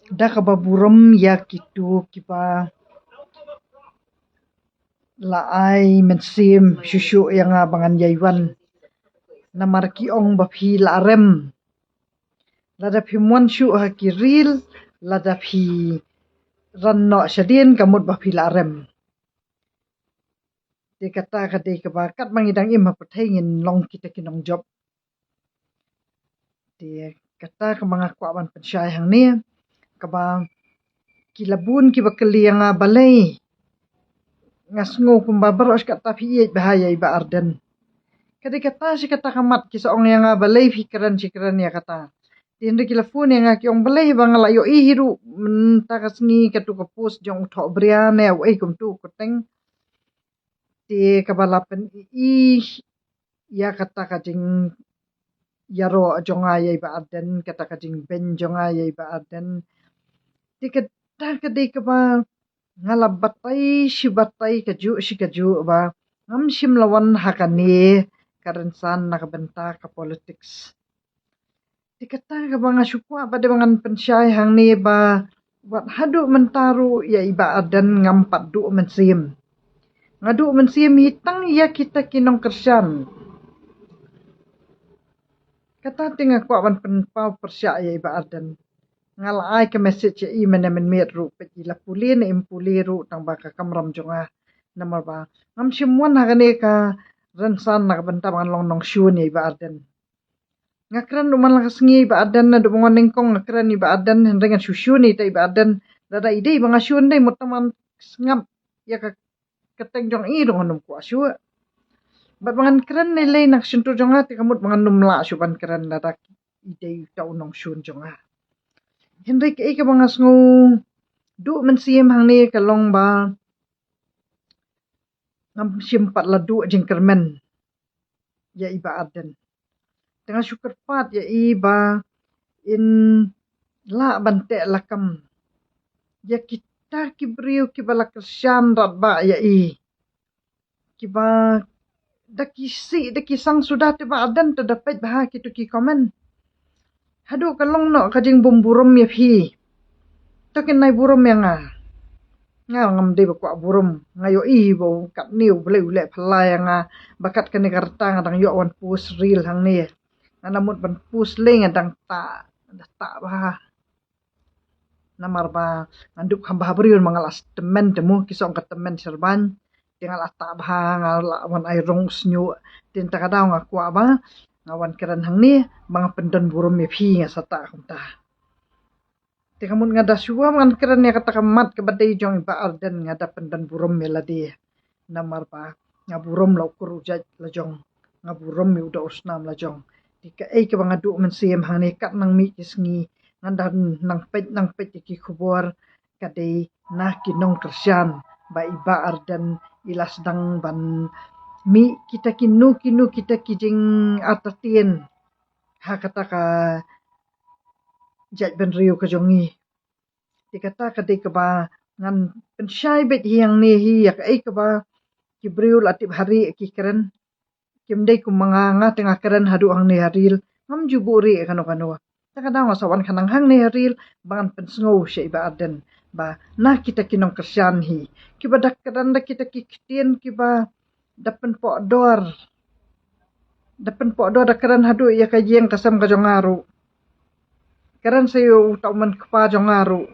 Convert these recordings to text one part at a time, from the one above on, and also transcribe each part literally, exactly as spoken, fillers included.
da kaba burom ïa kito kiba la ai mynsiem shuh shuh ïa nga ba ngan ïai wan. Namar ki ong ba phi la rem. Lada phim wan shuh ha ki reel, lada phi ran noh shadien ka mut ba phi la rem. Te kata ka dei kaba katba ngi dang im ha pyrthei ngin long kita ki nongjop. Te kata kaba nga kwah ban pynshai hangne kaba ki la bun kiba kylli ïa nga balei nga sngew kumba baroh shi katta phi ïeit bha ïa i Bah Ardent. Ka dei kata shi katta ka mat ki sa ong ïa nga balei phi kren shi kren ïa kata. Te hynrei ki la phone ïa nga ki ong balei ba nga la ïohi hi ruh mynta ka sngi katu ka post jong u Thohbria ne uei kumtu ka teng. Te kaba la pyni ïa kata ka jingïaroh jong nga ïa i Bah Ardent, kata ka jingbeiñ jong nga ïa i Bah Ardent. Te kata ka dei kaba nga la batai shi batai kajuh shi kajuh ba ngam shym la wan ha kane ka rynsan na ka bynta ka politics. Te kata kaba nga shu kwah ba dei ba ngan pynshai hangne ba wat haduh mynta ruh ïa i Bah Ardent ngam pat duh mynsiem. Nga duh mynsiem hi tang ïa kita ki nongkyrshan. Kata te nga kwah ban pynpaw pyrshah ïa i Bah Ardent. Nga la ai ka message ïa i mynne mynmiet ruh peit i la pule ne im pule ruh tang ba ka kamram jong nga. Namar ba ngam shym wan ha kane ka rynsan na ka bynta ba ngan long nongshun ïa i Bah Ardent. Nga kren ruh man la ka sngi i Bah Ardent naduh ba nga wan nyngkong nga kren i Bah Ardent hynrei ngan shu shun ïa i Bah Ardent. Lada i dei ba nga shun dei mut tang ban sngap ïa ka kyrteng jong i ruh ngan ym kwah shuh. Bad ba ngan kren lei lei na ka shyntur jong nga te ka mut ba ngan ym lah shuh ban kren lada i dei uta u nongshun jong nga. Hynrei kaei kaba nga sngew duh mynsiem hangne ka long ba ngam shym pat la duh jingkyrmen ïa i Bah Ardent. Te nga shu kyrpad ïa i ba in lah ban teh lakam ïa kita ki briew kiba la kyrshan radbah ïa i. Kiba da ki sih da ki sang suda te Bah Ardent te da peit bha kitu ki comment. Haduh ka long noh ka jingbymburom ïa phi. To kin nai burom ïa nga. Nga ngam dei ba kwah burom. Nga ïohi ba u katne u Blei u leh phylla ïa nga. Ba kat kane ka rta nga dang ïoh wan post reel hangne. Nga na mut ban post lei nga dang tah. Nga dang tah bha. Namar ba ngan dup kham bha briew ma nga la tymmen te mo ki song ka tymmen sherbaiñ. Te nga la tah bha nga la wan ai rong u sñiuh. Te nta ka daw nga kwah ba nga wan kren hangne ba nga pyndon burom ïa phi nga sa tah kumta. Te ka mut nga da shuwa ba ngan kren ïa kata ka mat kaba dei jong i Bah Ardent nga da pyndon burom ïa lade. Namar ba nga burom la u kur u jait la jong. Nga burom ïa u da u snam la jong. Te kaei kaba nga duh mynsiem hangne kat nang mih ki sngi ngan da nang peit nang peit ïa ki khubor ka dei na ki nongkyrshan ba i Bah Ardent i la sdang ban mih kita kino kino kita ki jingartatien ha kata ka jaitbynriew ka jong ngi. Te kata ka dei kaba ngan pynshai beit hi hangne hi ïa kaei kaba ki briew la tip ha rieh ki kren. Kim dei kum ma nga, nga te nga kren haduh hangne ha reel. Ngam ju buh rieh kano kano. Te ka daw nga sa wan khnang hangne ha reel ba ngan pynsngew sha i Bah Ardent ba na kita ki nongkyrshan hi kiba da kren da kita ki ktien kiba da pynpoh dor. Da pynpoh dor da kren haduh ïa ka ïing ka sem ka jong nga ruh. Kren sa ïa uta u man kpa jong nga ruh.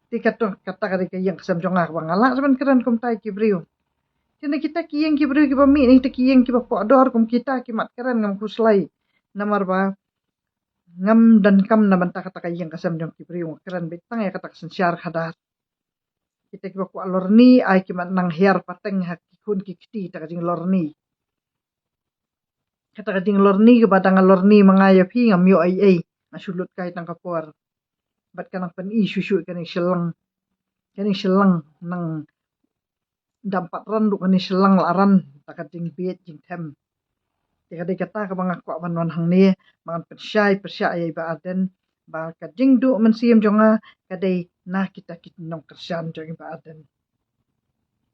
Te kata kata ka dei ka ïing ka sem jong nga kaba nga lah sa ban kren kumta ïa ki briew. Te na kita ki ïing ki briew kiba mih na kita ki ïing kiba poh dor kum kita ki mat kren ngam khuslai. Namar ba ngam donkam na bynta kata ka ïing ka sem jong ki briew nga kren beit tang ïa kata ka synshar khadar. Kita kiba kwah lorni ai ki mat nang hiar pateng ha ki khun ki kti ta ka jinglorni. Kata ka jinglorni kaba dang lorni ma nga ïa phi ngam ïoh ei ei nga shu lut kai tang ka por. Bad ka nang pyni shu shu kane shlang. Kane shlang nang dam pat ran ruh kane shlang la ran ta ka jingbieit jingthem. Te ka dei kata kaba nga kwah ban wan hangne ba ngan pynshai pyrshah ïa i Bah Ardent ba ka jingduh mynsiem jong nga ka dei na kita ki nongkyrshan jong i Bah Ardent.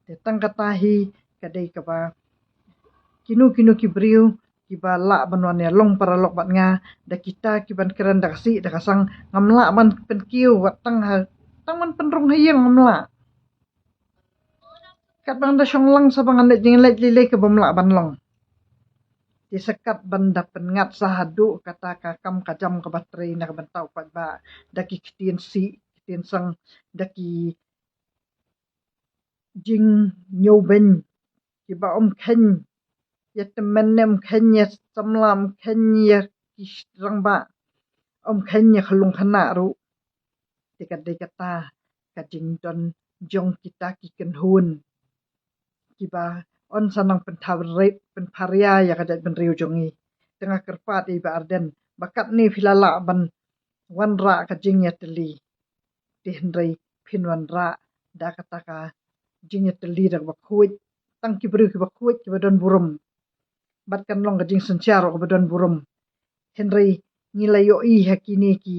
Te tang kata hi ka dei kaba kino kino ki briew kiba lah ban wan ïalong paralok bad nga, da kita kiban kren da ka sih da ka sang, ngam lah ban pynkiew wat tang ha, tang ban pynrung ha ïing ngam lah. Katba nga da shong lang sa ba ngan leit jingïaleh lei lei kaba ym lah ban long. Te sa katba nga da pynngat sa haduh kata ka kam ka jam kaba trei na ka bynta u paidbah, da ki ktien sih ktien sang, da ki jingñiewbeiñ kiba ym kheiñ ïa tymmen ne ym kheiñ ïa samla, ym kheiñ ïa ki rangbah, ym kheiñ ïa ka lung khynnah ruh. Te ka dei kata ka jingdon jong kita ki kynhun kiba yn sa nang pynpharia, pynpharia ïa ka jaitbynriew jong ngi. Te nga kyrpad ïa i Bah Ardent ba katne phi la lah ban wanrah ka jingïatylli, te hynrei phin wanrah da kata ka jingïatylli da kaba khuid, tang ki briew kiba khuid kiba don burom. Bad kan long ka jingsynshar ruh kaba don burom. Hynrei ngi la ïohi ha kine ki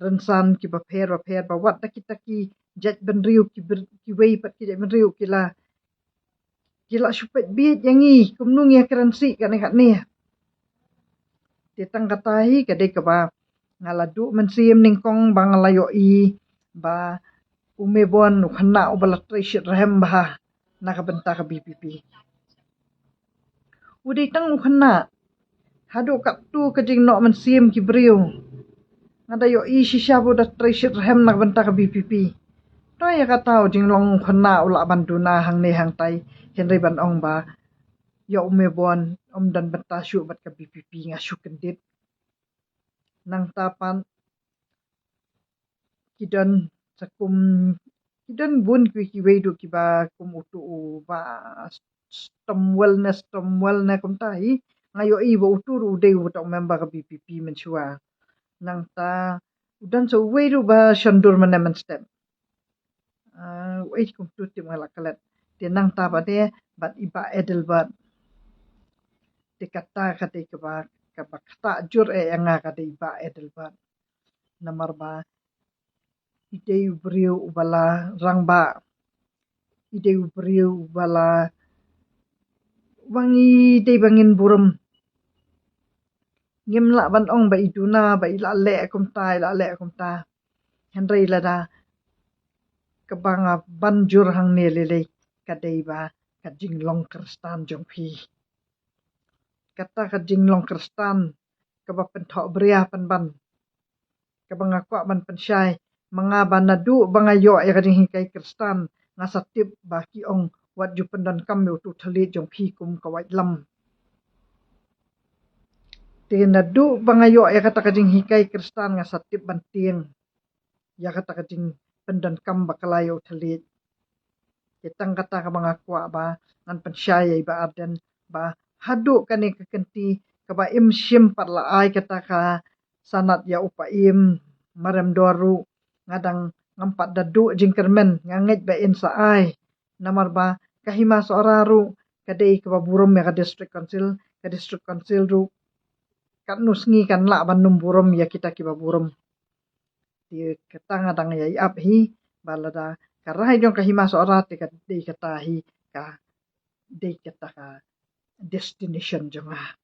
rynsan kiba pher ba pher ba wat da kita ki jaitbynriew ki br-, kiwei pat ki jaitbynriew ki la, ki la shu peit bieit ïa ngi kumno ngi ïakren sih kane kane. Te tang kata hi ka dei kaba nga la duh mynsiem nyngkong ba nga la ïohi ba u Mebon u khynnah uba la trei shitrhem bha na ka bynta ka VPP. U dei tang u khynnah. Haduh katto ka jingnoh mynsiem ki briew. Nga da ïohi shisha ba u da trei shitrhem na ka bynta ka VPP. To ïa kata u jinglong u khynnah u lah ban duna hangne hangtai, hynrei ban ong ba ïa u Mebon ym don bynta shuh bad ka VPP, nga shu kyndit. Nangta pat ki don sa kum, ki don bun kiwei kiwei ruh kiba kum utu u Bah Stomwell ne, Stomwell ne kumta hi. Nga ïohi ba utu ruh u dei uta u member ka VPP mynshuwa. Nangta u don sa uwei ruh ba shon dur mynne mynstep. Ah, uei kumtu tip nga la klet. Te nangta pat de bad i Bah Adelbert. Te kata ka dei kaba, kaba ktah jur eh ïa nga ka dei i Bah Adelbert. Namar ba i dei u briew uba la rangbah. I dei u briew uba la, uba ngi dei ba ngin burom. Ngim lah ban ong ba i duna ba i la leh kumta, i la leh kumta. Hynrei lada kaba nga ban jur hangne lei lei ka dei ba ka jinglong Khristan jong phi. Kata ka jinglong Khristan kaba pynthohbria pynban, kaba nga kwah ban pynshai. Ma nga ba naduh ba nga ïoh ïa ka jinghikai Khristan, nga sa tip ba ki ong wat ju pyndonkam ïa utu u thylliej jong phi kum ka waitlam. Te naduh ba nga ïoh ïa kata ka jinghikai Khristan nga sa tip ban tieng ïa kata ka jingpyndonkam bakla ïa u thylliej. Te tang kata kaba nga kwah ba ngan pynshai ïa i Bah Ardent ba haduh kane ka kynti kaba im shym pat la ai kata ka sanad ïa u Paiem Maremdor ruh, nga dang, ngam pat da duh jingkyrmen, nga ngeit ba in sa ai. Namar ba ka Hima Sohra ruh ka dei kaba burom ïa ka District Council, ka District Council ruh katno sngi kan lah ban ym burom ïa kita kiba burom. Te kata nga dang ïai ap hi ba lada ka rai jong ka Hima Sohra te ka dei kata hi, ka dei kata ka destination jong nga.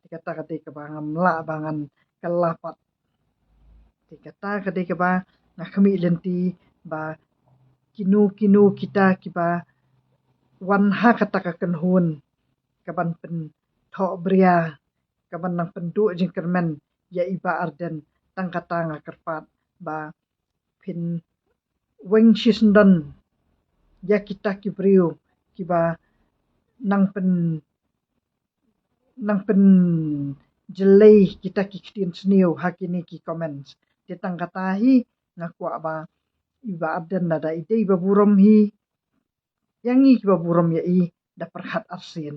Te kata ka dei kaba ngam lah ba ngan kylla pat. Te kata ka dei kaba nga khmih lynti ba kino kino kita kiba wan ha kata ka kynhun kaban pynthohbria, kaban nang pynduh jingkyrmen ïa i Bah Ardent, tang kata nga kyrpad ba phin weng shisyndon ïa kita ki briew kiba nang pyn, nang pynjlei kita ki ktien sniew ha kine ki comments. Te tang kata hi nga kwah ba i Bah Ardent lada i dei ba burom hi, ïa ngi kiba burom ïa i da pyrkhat arsien.